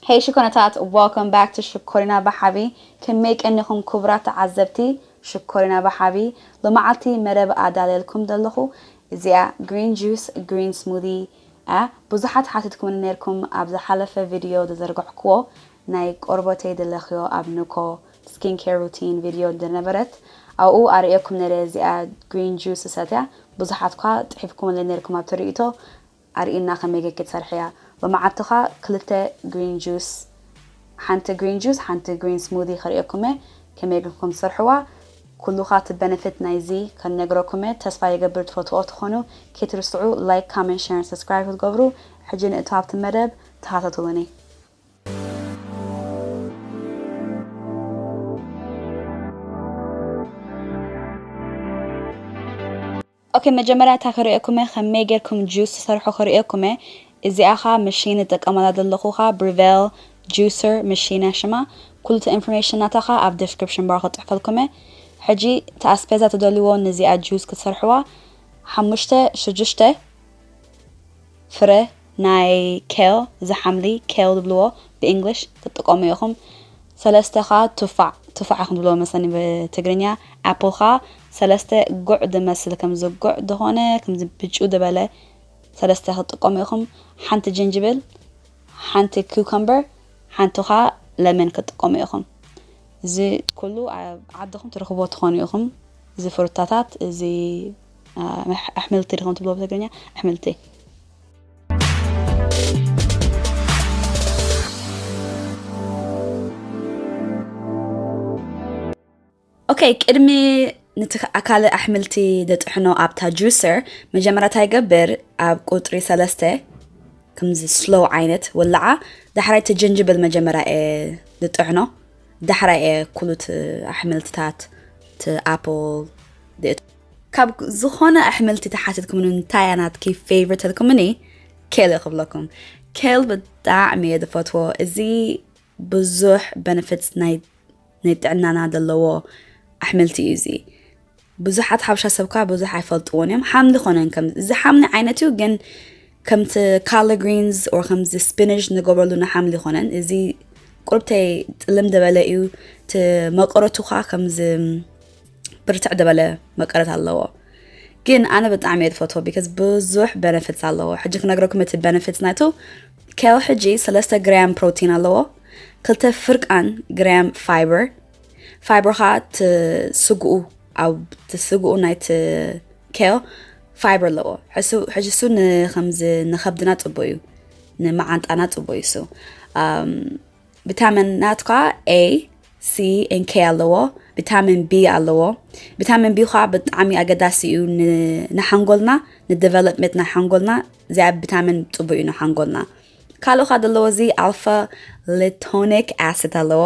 Hey ሽኮነታት, welcome back to ሽኮሪና ብሓቢ። ከመይ ቀኒኹም ክቡራት ተዓዘብቲ ሽኮሪና ብሓቢ? ሎማዓልቲ መደብ ኣዳልየልኩም ዘለኹ እዚኣ green juice, green smoothie እያ። ብዙሓት ሓቲትኩም ነርኩም ኣብ ዝሓለፈ ቪድዮ ዝዘርግሕክዎ ናይ ቆርበተይ ድለኽዮ ኣብ ኑኮ skin care routine ቪድዮ ዝነበረት ኣብኡ ኣርእየኩም ነረ። እዚኣ green juice ሰትያ ብዙሓት ኳ ጽሒፍኩም ነርኩም ኣብቲ ርእይቶ ኣርእና ከመይ ጌርኪ ትሰርሕያ። ሎማዓልቲ ኸኣ ክልተ green juice፣ ሓንቲ green juice ሓንቲ green smoothie ከርእየኩም እየ ከመይ ጌርኩም ትሰርሕዋ። ኩሉ ኸኣ እቲ benefit ናይዚ ከነግረኩም እየ። ተስፋ ይገብር ትፈትዎ ትኾኑ። ከይትርስዑ like, comment, share, subscribe ክትገብሩ። ሕጂ ንእቶ ኣብቲ መደብ ተኸታተሉኒ። ኦኬ፣ መጀመርያ እታ ክርእየኩም እየ፣ ከመይ ጌርኩም juice ትሰርሑ ክርእየኩም እየ። እዚኣ ኸኣ machine እጥቀመላ ዘለኹ ኸኣ Breville juicer machine እያ ሽማ። ኩሉ እቲ information ናታ ኸኣ ኣብ description bar ክጽሕፈልኩም እየ። ሕጂ እቲ ኣስፔዛ ትደልይዎ ንዚኣ juice ክትሰርሕዋ ሓሙሽተ ሽዱሽተ ፍረ ናይ kale፣ እዚ ሓምሊ kale ዝብልዎ ብ English ክትጥቀሙ ኢኹም። ሰለስተ ኸኣ ቱፋዕ፣ ቱፋዕ ኢኹም ትብልዎ መሰለኒ ብትግርኛ። ኣፕል ኸኣ ሰለስተ ጉዕ ዝመስል፣ ከምዚ ጉዕ ዝኾነ፣ ከምዚ ብጩ ዝበለ ሰለስተ ክትጥቀሙ ኢኹም። ሓንቲ ጅንጅብል፣ ሓንቲ cucumber፣ ሓንቲ ኸኣ ለመን ክትጥቀሙ ኢኹም። እዚ ኩሉ ኣብ ዓድኹም ትረኽብዎ ትኾኑ ኢኹም። እዚ ፍሩታታት፣ እዚ፣ አ፣ ኣሕ-፣ ኣሕምልቲ ዲኹም ትብልዎ ብትግርኛ? ኣሕምልቲ። ኦኬ፣ ቅድሚ ንቲ ኣካል ኣሕምልቲ ደጥሕኖ ኣብታ juicer፣ መጀመርያ እንታይ ይገብር? ኣብ ቁጽሪ ሰለስተ፣ ከምዚ slow ዓይነት ወላዓ፣ ዳሕራይ እቲ ጅንጅብል መጀመርያ እየ ዝጥሕኖ፣ ዳሕራይ እየ ኩሉ እቲ ኣሕምልትታት፣ እቲ ኣፕል፣ ድእት-፣ ካብ ዝኾነ ኣሕምልቲ ተሓቲትኩምኒ እንታይ እያ ናትኪ favorite ተልኩምኒ፣ kale ክብለኩም። Kale ብጣዕሚ እየ ዝፈትዎ። እዚ ብዙሕ benefits ናይ፣ ናይ ጥዕናና ዘለዎ ኣሕምልቲ እዩ እዚ። ብዙሓት ሓበሻ ሰብ ከኣ ብዙሕ ኣይፈልጥዎን እዮም። ሓምሊ ኮነን ከም፣ እዚ ሓምሊ ዓይነት እዩ፣ ግን ከምቲ collard greens or ከምዚ spinach ንገብረሉ ንሓምሊ ኮነን። እዚ ቁርብተይ ጥልም ዝበለ እዩ። እቲ መቀረቱ ከኣ ከምዚ ብርትዕ ዝበለ መቀረት ኣለዎ። ግን ኣነ ብጣዕሚ እየ ዝፈትዎ because ብዙሕ benefits ኣለዎ። ሕጂ ክነግረኩም እቲ benefits ናቱ። Kale ሕጂ ሰለስተ ግራም ፕሮቲን ኣለዎ፣ ክልተ ፍርቃን ግራም fiber። Fiber ኸኣ እቲ ስግኡ፣ ኣብ እቲ ስግኡ ናይቲ kale fiber ኣለዎ። ሕሱ-፣ ሕጂ እሱ ንኸምዚ ንኸብድና ጽቡቅ እዩ፣ ንመዓንጣና ጽቡቅ እዩ እሱ። ኣም፣ ቪታሚናት ከኣ A፣ C and K ኣለዎ። ቪታሚን B ኣለዎ። ቪታሚን B ከኣ ብጣዕሚ ኣገዳሲ እዩ ን-፣ ንሓንጎልና፣ ንደቨሎፕመንት ናይ ሓንጎልና። እዚኣ ቪታሚን ጽቡቅ እዩ ንሓንጎልና። ካልኦ ከኣ ዘለዎ እዚ ኣልፋ ሊቶኒክ ኣሲድ ኣለዎ።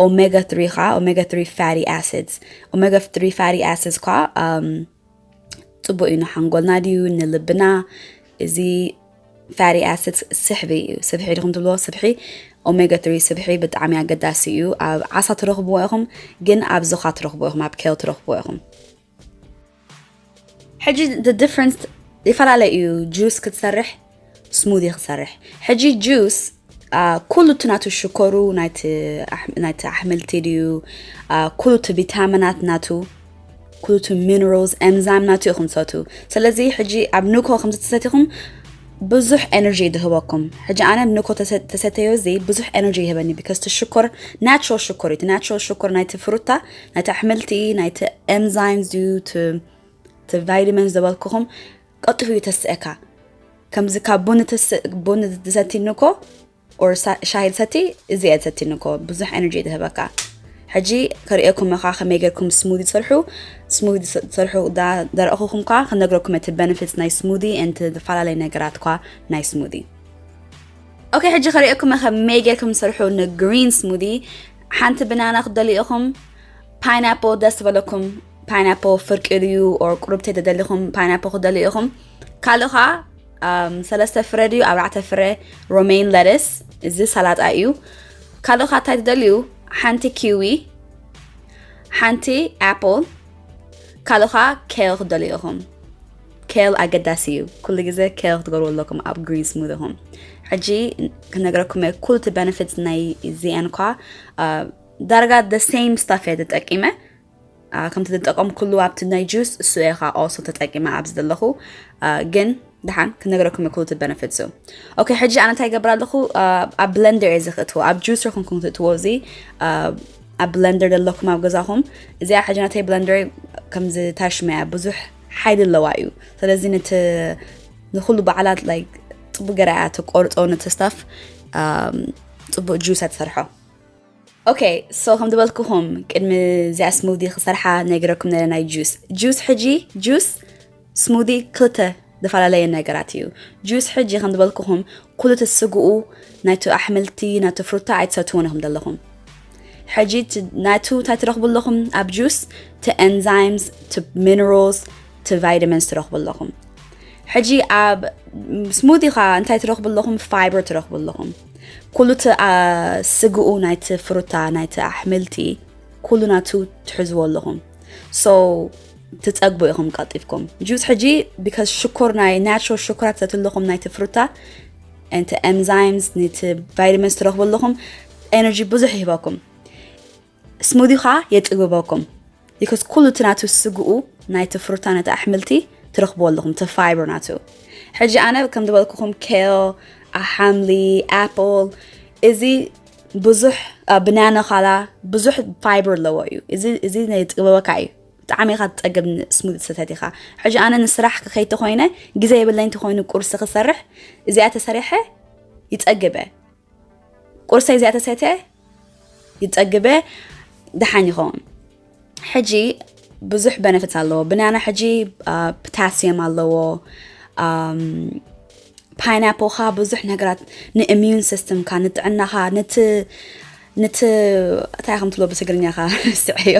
ኦሜጋ ትሪ ከኣ፣ ኦሜጋ ትሪ ፋቲ ኣሲድስ። ኦሜጋ ትሪ ፋቲ ኣሲድስ ከኣ፣ ኣም፣ ጽቡቅ እዩ ንሓንጎልና ድዩ ንልብና? እዚ ፋቲ ኣሲድስ ስሕቢ እዩ። ስብሒ ዲኹም ትብልዎ? ስብሒ፣ ኦሜጋ ትሪ ስብሒ ብጣዕሚ ኣገዳሲ እዩ። ኣብ ዓሳ ትረኽብዎ ኢኹም፣ ግን ኣብዚ ኸኣ ትረኽብዎ ኢኹም፣ ኣብ kale ትረኽብዎ ኢኹም። ሕጂ the difference፣ ይፈላለ እዩ juice ክትሰርሕ፣ smoothie ክትሰርሕ። ሕጂ juice፣ አ፣ ኩሉ እቲ ናቱ ሽኮሩ ናይቲ ኣሕ-፣ ናይቲ ኣሕምልቲ ድዩ? አ፣ ኩሉ እቲ ቪታሚናት ናቱ፣ ኩሉ እቲ minerals፣ enzyme ናቱ ኢኹም ትሰትዩ። ስለዚ ሕጂ ኣብ ኑኮ ከምዚ ተሰቲኹም ብዙሕ energy ድህበኩም። ሕጂ ኣነ ኑኮ ተሰ-፣ ተሰተዮ እዚ ብዙሕ energy ይህበኒ because እቲ ሽኮር natural ሽኮር እዩ። እቲ natural ሽኮር ናይቲ ፍሩታ፣ ናይቲ ኣሕምልቲ፣ ናይቲ enzymes ድዩ፣ እቲ፣ እቲ vitamins ዝበልኩኹም ቀልጢፉ እዩ ተስእካ። ከምዚ ካብ ቡን ተስ-፣ ቡን ዝሰቲ ኑኮ or ሳ-፣ ሻሂ ዝሰቲ፣ እዚ እየ ዝሰቲ ኑኮ። ብዙሕ energy እዩ ዝህበካ። ሕጂ ከርእየኩም እኻ ከመይ ጌርኩም smoothie ትሰርሑ። Smoothie ዝስ-፣ ዝሰርሑ ዳ-፣ ዳረእኹኹም እኳ ክነግረኩም እቲ benefits ናይ smoothie and ዝተፈላለዩ ነገራት እኳ ናይ smoothie። ኦኬ፣ ሕጂ ከርእየኩም ከመይ ጌርኩም ትሰርሑ ን green smoothie። ሓንቲ ብናና ክትደልዩ ኢኹም፣ pineapple ደስ ዝበለኩም፣ pineapple ፍርቂ ድዩ or ቁሩብ ተደሊኹም pineapple ክትደልዩ ኢኹም። ካልእ ኸኣ፣ ኣም፣ ሰለስተ ፍረ ድዩ ኣርባዕተ ፍረ romaine lettuce፣ እዚ ሰላጣ እዩ። ካልእ ኸኣ እንታይ ትደልዩ? ሓንቲ ኪዊ፣ ሓንቲ ኣፕል፣ ካልእ ኸኣ kale ክትደልዩ ኢኹም። Kale ኣገዳሲ እዩ። ኩሉ ግዜ kale ክትገብሩ ኣለኩም ኣብ green smoothie ኹም። ሕጂ ክነግረኩም እየ ኩሉ እቲ benefits ናይ እዚአን ኳ ዳርጋ the same stuff እየ ተጠቂመ። ከምቲ ዝጠቀምኩሉ ኣብቲ ናይ juice እሱ እየ ካ also ተጠቂመ ኣብዚ ዘለኹ። ግን ደሓን ክነግረኩም እየ ኩሉ እቲ benefits እዩ። Okay፣ ሕጂ ኣነ እንታይ ይገብር ኣለኹ? ኣብ blender እየ ዝኽእትዎ፣ ኣብ juicer ክንኩም ክትእትዎ እዚ ኣብ blender ዘለኩም ኣብ ገዛኹም። እዚኣ ሕጂ ናተይ blender ከምዚ ታሽመያ ብዙሕ ሓይሊ ኣለዋ እዩ። ስለዚ ነቲ ንኩሉ በዓላት like ጽቡቅ ገይራ እያ ትቆርጾ ነቲ stuff። ጽቡቅ juice እያ ትሰርሖ። Okay፣ so ከም ዝበልኩኹም ቅድሚ እዚኣ smoothie ክሰርሓ ነግረኩም ነረ ናይ juice juice ሕጂ juice smoothie ክልተ ዝተፈላለየ ነገራት እዩ። Juice ሕጂ ከም ዝበልኩኹም ኩሉ እቲ ስግኡ ናይቲ ኣሕምልቲ ናቲ ፍሩታ ኣይትሰትውን ኢኹም ዘለኹም። ሕጂ ናቱ እንታይ ትረኽቡ ኣለኹም ኣብ juice? ቲ enzymes፣ ቲ minerals፣ ቲ vitamins ትረኽቡ ኣለኹም። ሕጂ ኣብ smoothie ኻ እንታይ ትረኽቡ ኣለኹም? Fiber ትረኽቡ ኣለኹም። ኩሉ እቲ ስግኡ ናይቲ ፍሩታ ናይቲ ኣሕምልቲ ኩሉ ናቱ ትሕዝዎ ኣለኹም። So ትጸግቡ ኢኹም ቀልጢፍኩም። Juice ሕጂ because ሽኮር ናይ natural ሽኮራት ዘትለኹም ናይቲ ፍሩታ and enzymes ነቲ vitamins ትረኽቡ ኣለኹም። Energy ብዙሕ ይህበኩም። Smoothie ኻ የጥግበኩም because ኩሉ እቲ ናቱ ስግኡ ናይቲ ፍሩታ ነቲ ኣሕምልቲ ትረኽብዎ ኣለኹም እቲ fiber ናቱ። ሕጂ ኣነ ከም ዝበልኩኹም kale፣ ሓምሊ፣ apple፣ እዚ ብዙሕ banana ካላ ብዙሕ fiber ኣለዎ እዩ። እዚ እዚ የጥግበካ እዩ። ብጣዕሚ ኢኻ ትጸግብ smoothie ትሰትያ ኢኻ። ሕጂ ኣነ ንስራሕ ክኸይድ ተኾይነ ግዜ የብለኝ ተኾይኑ ቁርሲ ክሰርሕ እዚኣ ተሰሪሐ ይጸግበ። ቁርሰይ እዚኣ ተሰትየ ይጸግበ ደሓን ይኸውን። ሕጂ ብዙሕ benefits ኣለዎ። Banana ሕጂ potassium ኣለዎ። Pineapple ኻ ብዙሕ ነገራት ን immune system ካ ንጥዕናኻ ነቲ ነቲ እንታይ ከም ትብሎ ብትግርኛ ኻ ስዕዮ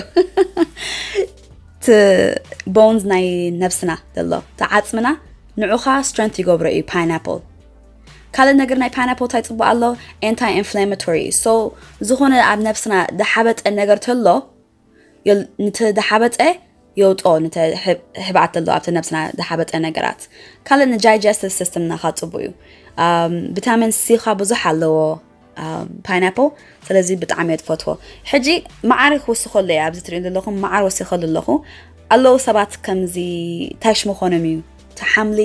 እቲ bones ናይ ነብስና ዘሎ እቲ ዓጽምና ንዑኻ strength ይገብሮ እዩ pineapple። ካልእ ነገር ናይ pineapple እንታይ ጽቡቅ ኣሎ? Anti inflammatory። So ዝኾነ ኣብ ነብስና ዝሓበጠ ነገር ተሎ ነቲ ዝሓበጠ የውጦ፣ ነቲ ህብኣት ተሎ ኣብቲ ነብስና ዝሓበጠ ነገራት። ካልእ ን digestive system ናኻ ጽቡቅ እዩ። Vitamin C ኻ ብዙሕ ኣለዎ pineapple። ስለዚ ብጣዕሚ እየ ዝፈትዎ። ሕጂ መዓር ክውስኸሉ እየ ኣብዚ ትሪኡ ዘለኹም መዓር ወሲኸሉ ኣለኹ። ኣለዉ ሰባት ከምዚ ታሽ ምኾኖም እዩ፣ እቲ ሓምሊ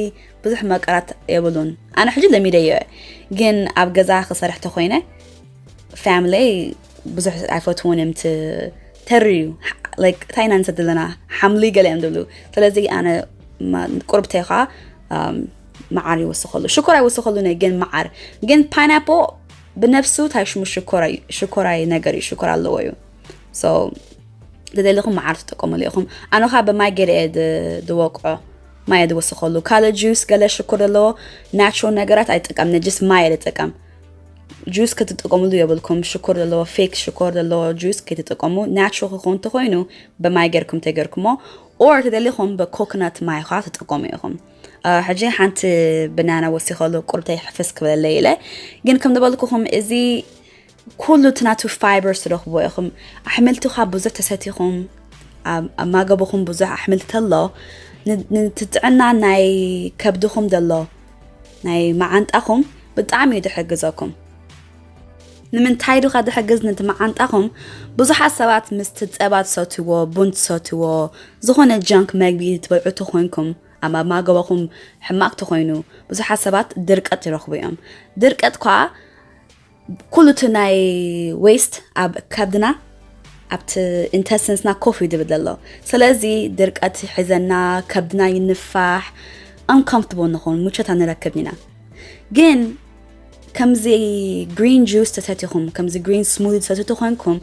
ብዙሕ መቀራት የብሉን። ኣነ ሕጂ ለሚደዮ እየ፣ ግን ኣብ ገዛ ክሰርሕ ተኾይነ family ብዙሕ ኣይፈትውን እዮም። እቲ ተሪ እዩ like እንታይ ኢና ንሰድ ዘለና ሓምሊ ገለ እዮም ዝብሉ። ስለዚ ኣነ ቁርብተይ ኸዓ መዓር ይወስኸሉ፣ ሽኮር ኣይወስኸሉን እየ፣ ግን መዓር ግን pineapple ብነብሱ እንታይ ሽሙ ሽኮራይ ነገር እዩ፣ ሽኮር ኣለዎ እዩ። So ተደሊኹም መዓር ትጥቀሙሉ ኢኹም። ኣነ ኸዓ ብማይ ገይረ እየ ዝወቅዖ፣ ማይ እየ ዝወስኸሉ። ካልእ juice ገለ ሽኮር ዘለዎ natural ነገራት ኣይጥቀምን፣ just ማይ እየ ዝጥቀም። Juice ክትጥቀሙሉ የብልኩም። ሽኮር ዘለዎ፣ fake ሽኮር ዘለዎ juice ከይትጥቀሙ። Natural ክኸውን ተኾይኑ ብማይ ገይርኩም ተገይርኩሞ፣ or ተደሊኹም ብ coconut ማይ ኸዓ ትጥቀሙ ኢኹም። ሕጂ ሓንቲ banana ወሲኸሉ ቁርብተይ ሕፍስ ክብለለይ ኢለ። ግን ከም ዝበልኩኹም እዚ ኩሉ እቲ ናቱ fibers ትረኽብዎ ኢኹም። ኣሕምልቲ ኸዓ ብዙሕ ተሰቲኹም ኣብ ማገቦኹም ብዙሕ ኣሕምልቲ ተሎ ነቲ ጥዕና ናይ ከብድኹም ዘሎ ናይ መዓንጣኹም ብጣዕሚ እዩ ዝሕግዘኩም። ንምንታይ ዱኻ ዝሕግዝ ነቲ መዓንጣኹም? ብዙሓት ሰባት ምስቲ ጸባ ትሰትዎ፣ ቡን ትሰትዎ፣ ዝኾነ junk መግቢ ትበልዑ ተኾይንኩም ኣብ ማገቦኹም ሕማቅ ተኾይኑ ብዙሓት ሰባት ድርቀት ይረኽቡ እዮም። ድርቀት ኳ ኩሉ እቲ ናይ waste ኣብ ከብድና ኣብቲ intestinesና ኮፍ እዩ ዝብል ዘሎ። ስለዚ ድርቀት ይሕዘና፣ ከብድና ይንፋሕ፣ uncomfortable ንኸውን፣ ምቾት ኣይንረክብን ኢና። ግን ከምዚ green juice ተሰቲኹም፣ ከምዚ green smoothie ተሰትዩ ተኾንኩም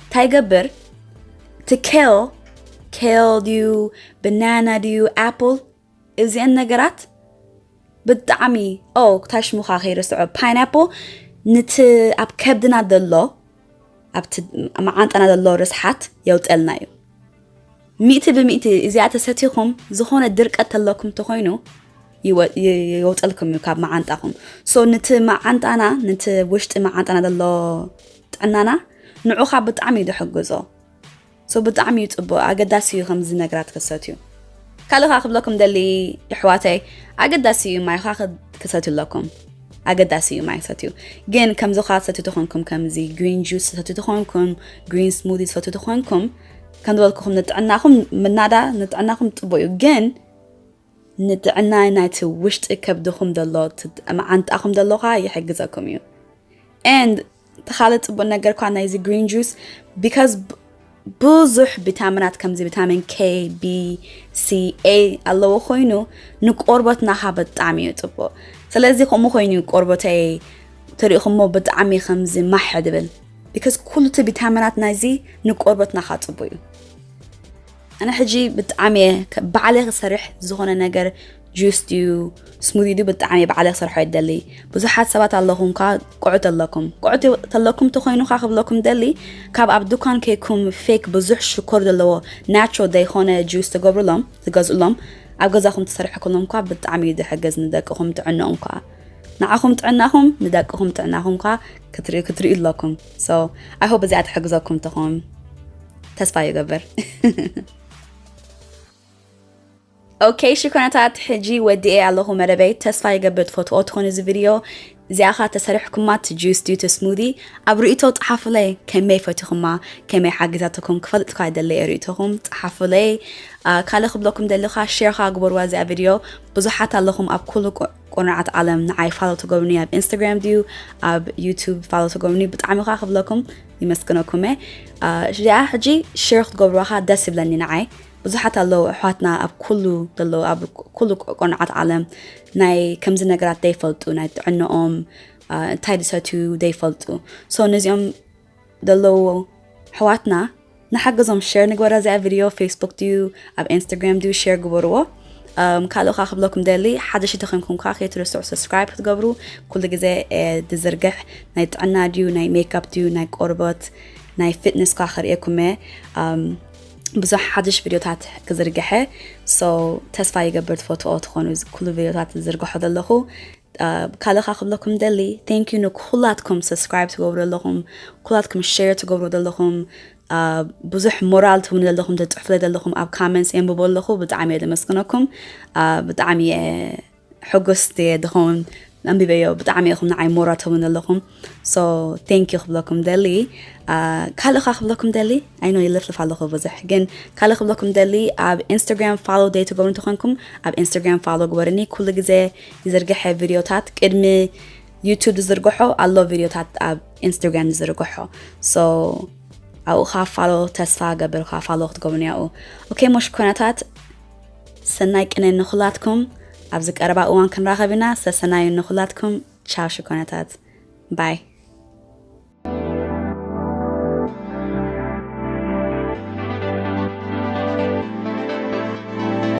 እንታይ ይገብር? እቲ kale፣ kale ድዩ banana ድዩ apple እዚአን ነገራት ብጣዕሚ ኦ ክታሽ ሙኻ ከይርስዖ pineapple ንቲ ኣብ ከብድና ዘሎ ኣብቲ መዓንጣና ዘሎ ርስሓት የውፀልና እዩ። ሚእቲ ብሚእቲ እዚኣ ተሰቲኹም ዝኾነ ድርቀት ተለኩም ተኾይኑ የውፀልኩም እዩ ካብ መዓንጣኹም። So ንቲ መዓንጣና ንቲ ውሽጢ መዓንጣና ዘሎ ጥዕናና ንዑኻ ብጣዕሚ እዩ ዝሕግዞ። So ብጣዕሚ እዩ ፅቡቅ ኣገዳሲ እዩ ከምዚ ነገራት ክሰትዩ። ካልእ ከዓ ክብለኩም ደሊ ይሕዋተይ ኣገዳሲ እዩ ማይኻ ክሰትዩ ኣለኩም። ኣገዳሲ እዩ ማይ ሰትዩ። ግን ከምዚ ካ ሰትዩ ተኾንኩም፣ ከምዚ green juice ሰትዩ ተኾንኩም፣ green smoothie ሰትዩ ተኾንኩም፣ ከም ዝበልኩኹም ንጥዕናኹም ምናዳ ንጥዕናኹም ጽቡቅ እዩ። ግን ንጥዕና ናይቲ ውሽጢ ከብድኹም ዘሎ መዓንጣኹም ዘሎ ካ ይሕግዘኩም እዩ። And ተኻለ ጽቡቅ ነገር ኳ ናይዚ green juice because ብዙሕ ቪታሚናት ከምዚ ቪታሚን K, B, C, A ኣለዎ ኮይኑ ንቆርበትና ካ ብጣዕሚ እዩ ጽቡቅ። ስለዚ ከምኡ ኮይኑ ቆርበተይ ተሪእኹሞ ብጣዕሚ ከምዚ ማሕ ድብል because ኩሉ እቲ ቪታሚናት ናይዚ ንቆርበትና ካ ጽቡቅ እዩ። ኣነ ሕጂ ብጣዕሚ እየ ከ- ባዕለይ ክሰርሕ ዝኾነ ነገር ጁስ ድዩ ስሙዚ ድዩ ብጣዕሚ እየ ባዕለይ ክሰርሖ እየ ደሊ። ብዙሓት ሰባት ኣለኹም ካ ቅዑ ተለኩም ቅዑ ተ- ተለኩም ተኾይኑ ካ ክብለኩም ደሊ ካብ ኣብ ዱካን ከይኩም ፌክ ብዙሕ ሽኮር ዘለዎ ናቹራል ዘይኮነ ጁስ ትገብሩሎም ትገዝእሎም ኣብ ገዛኹም ትሰርሑ ከሎም ኳ ብጣዕሚ እዩ ዝሕግዝ ንደቅኹም ጥዕንኦም ኳ ንዓኹም ጥዕናኹም ንደቅኹም ጥዕናኹም ኳ ክትርእዩ ክትርእዩ ኣለኩም። So I hope እዚኣ ትሕግዘኩም ትኾን ተስፋ ይገብር። ኦኬ ሽኮናታት ሕጂ ወዲኤ ኣለኹ መደበይ። ተስፋ ይገብር ትፈትዎ ትኾኑ እዚ ቪድዮ። እዚኣ ኸ ተሰሪሕኩማ እቲ ጁስ ድዩ እቲ ስሙዚ ኣብ ርእይቶ ጸሓፉለይ። ከመይ ፈቲኹማ ከመይ ሓጊዛትኩም ክፈልጥ እኳ ይደሊ እየ ርእይቶኹም ጸሓፉለይ። ካልእ ክብለኩም ደሊ ኸ ሼር ኸ ግበርዋ እዚኣ ቪድዮ። ብዙሓት ኣለኹም ኣብ ኩሉ ቁ- ቁርናዓት ዓለም ንዓይ ፋሎ ትገብሩኒ ኣብ ኢንስታግራም ድዩ ኣብ ዩቱብ ፋሎ ትገብሩኒ ብጣዕሚ ኸ ክብለኩም ይመስግነኩም እየ። እዚኣ ሕጂ ሼር ክትገብርዋ ኸ ደስ ይብለኒ ንዓይ። ብዙሓት ኣለዉ ኣሕዋትና ኣብ ኩሉ ዘለዉ ኣብ ኩሉ ቆርናዓት ዓለም ናይ ከምዚ ነገራት ዘይፈልጡ ናይ ጥዕንኦም እንታይ ዝሰትዩ ዘይፈልጡ። So ነዚኦም ዘለዉ ኣሕዋትና ንሓግዞም። ሸር ንግበራ እዚኣ ቪድዮ ፌስቡክ ድዩ ኣብ ኢንስታግራም ድዩ ሸር ግበርዎ። ካልእ ካ ክብለኩም ደሊ ሓደ ሽተ ኮንኩም ካ ከይትርስዑ ሰብስክራይብ ክትገብሩ ኩሉ ግዜ ዝዝርግሕ ናይ ጥዕና ድዩ ናይ ሜካፕ ድዩ ናይ ቆርበት ናይ ፊትነስ ካ ክርእየኩም እየ። ብዙሕ ሓድሽ ቪድዮታት ክዝርግሐ። So ተስፋ ይገብር ትፈትዎ ትኾኑ ኩሉ ቪድዮታት ዝዝርግሖ ዘለኹ። ካልእ ካ ክብለኩም ደሊ thank you ንኩላትኩም ሰብስክራይብ ትገብሩ ዘለኹም ኩላትኩም ሸር ትገብሩ ዘለኹም ብዙሕ ሞራል ትህቡኒ ዘለኹም ትፅሕፉለይ ዘለኹም ኣብ ካመንትስ የንብቦ ኣለኹ ብጣዕሚ እየ ዘመስግነኩም። ብጣዕሚ እየ ሕጉስቲ እየ ዝኸውን ኣንቢበዮ ብጣዕሚ ኢኹም ንዓይ ሞራል ትህቡኒ ዘለኹም። So thank you ክብለኩም ደሊ። ካልእ ካ ክብለኩም ደሊ I know ይልፍልፍ ኣለኹ ብዙሕ ግን ካልእ ክብለኩም ደሊ ኣብ ኢንስታግራም ፋሎ ዘይትገብሩ እንተኾንኩም ኣብ ኢንስታግራም ፋሎ ግበርኒ ኩሉ ግዜ ይዝርግሐ ቪድዮታት ቅድሚ ዩቱብ ዝዝርግሖ ኣሎ ቪድዮታት ኣብ ኢንስታግራም ዝዝርግሖ። So ኣብኡ ካ ፋሎ ተስፋ ገብር ካ ፋሎ ክትገብሩኒ ኣብኡ። ኦኬ ሞ ሽኮናታት ሰናይ ቅነ ንኹላትኩም። ኣብዚ ቀረባ እዋን ክንራኸብ ኢና። ሰሰናዩ ንኹላትኩም። ቻው ሽኮናታት ባይ።